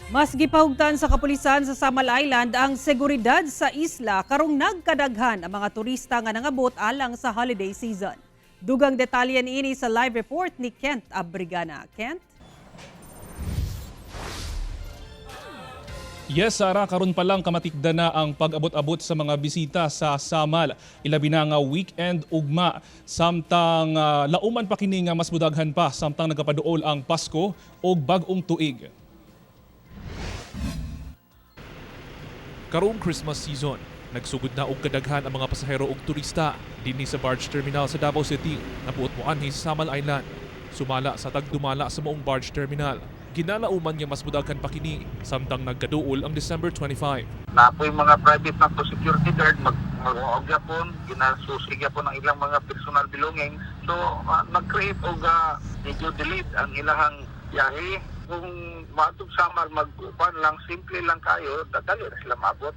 Mas gipahugtan sa kapulisan sa Samal Island ang seguridad sa isla karong nagkadaghan ang mga turista nga nangabot alang sa holiday season. Dugang detalye niini sa live report ni Kent Abrigana. Kent? Yes, Sara, karon pa lang kamatikda na ang pag-abot-abot sa mga bisita sa Samal. Ilabi na nga weekend ugma. Samtang lauman pa kini nga mas mudaghan pa samtang nagapaduol ang Pasko ug bag-ong tuig. Karong Christmas season, nagsugod na og kadaghan ang mga pasahero ug turista dinhi sa barge terminal sa Davao City nga buot moanhi sa Samal Island. Sumala sa tagdumala sa maong barge terminal. Ginalauman nga mas mudaghan pa kini samtang nagkaduol ang December 25. Na po yung mga private na po security guard mag gyapon, ginasusi gyapon ang ilang mga personal belongings. So nag-create og medyo delayed ang ilahang biyahe. Kung maatog Samar, mag-upan lang, simple lang kayo, dadali ra sila maabot.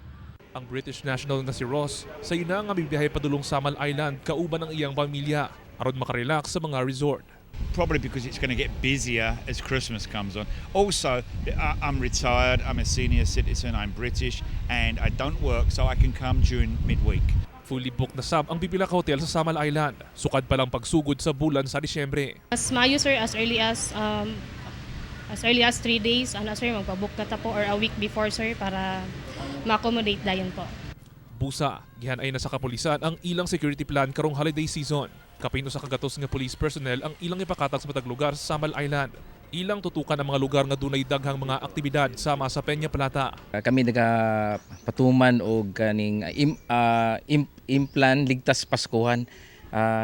Ang British national nga si Ross sa na nga bibiyahe padulong Samal Island kauban ang iyang pamilya aron makarelax sa mga resort. Probably because it's going to get busier as Christmas comes on. Also, I'm retired, I'm a senior citizen, I'm British, and I don't work, so I can come during midweek. Fully booked na sab ang pipila ka hotel sa Samal Island. Sukad pa lang pagsugod sa bulan sa Disyembre. Mas maayo, sir, as early as 3 days ano, sir, magpa-book na ta po or a week before, sir, para ma-accommodate dayon po. Busa, gihanay na sa kapulisan ang ilang security plan karong holiday season. Kapin usa ka gatos nga police personnel ang ilang ipakatag sa matag lugar sa Samal Island. Ilang tutukan ang mga lugar nga dunay daghang mga aktibidad sama sa Peña Plata. Kami nagapatuman og kaning implan Ligtas Paskuhan.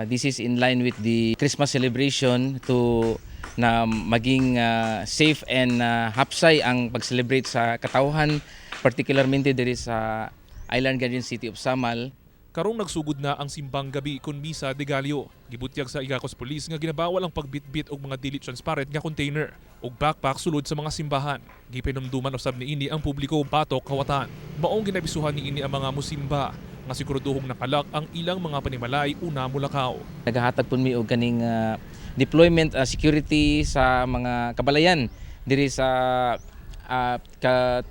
This is in line with the Christmas celebration to na maging safe and hapsay ang pag-celebrate sa katawhan, particularmente diri sa Island Garden City of Samal. Karong nagsugod na ang simbang gabi kon Misa de Gallo. Gibutyag sa Igacos Police nga ginabawal ang pagbitbit og mga dili transparent nga container ug backpack sulod sa mga simbahan. Gipinumduman usab niini ang publiko batok kawatan. Maong ginabisuhan niini ang mga musimba nga siguraduhong nakalak ang ilang mga panimalay una mulakaw. Nagahatag pud mi og kaning deployment security sa mga kabalayan diri sa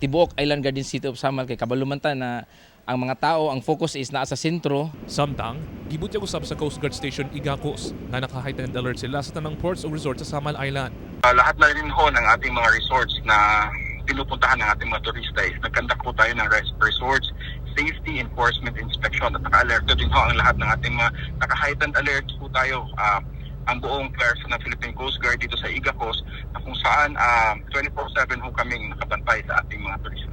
tibuok Island Garden City of Samal kay kabalo man ta na ang mga tao, ang focus is naa sa sentro. Samtang, gibutyag usab sa Coast Guard Station Igacos nga naka-heightened alert sila sa tanang ports o resort sa Samal Island. Lahat na rin ho ng ating mga resorts na pinupuntahan ng ating mga turista is nag-conduct po tayo ng resorts safety enforcement inspection at naka-alerto din ho ang lahat ng ating mga, naka-heightened alert po tayo, ang buong pwersa ng Philippine Coast Guard dito sa Igacos na kung saan 24/7 ho kaming nakabantay sa ating mga turista.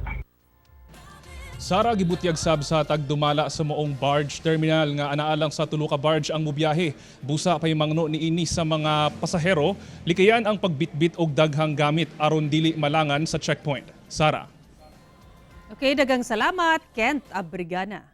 Sara, gibutyag sab sa tagdumala sa maong barge terminal nga anaa lang sa tulo ka barge ang mubiyahe. Busa pahimangno niini sa mga pasahero, likayan ang pagbitbit og daghang gamit aron dili malangan sa checkpoint. Sara. Okay, daghang salamat, Kent Abrigana.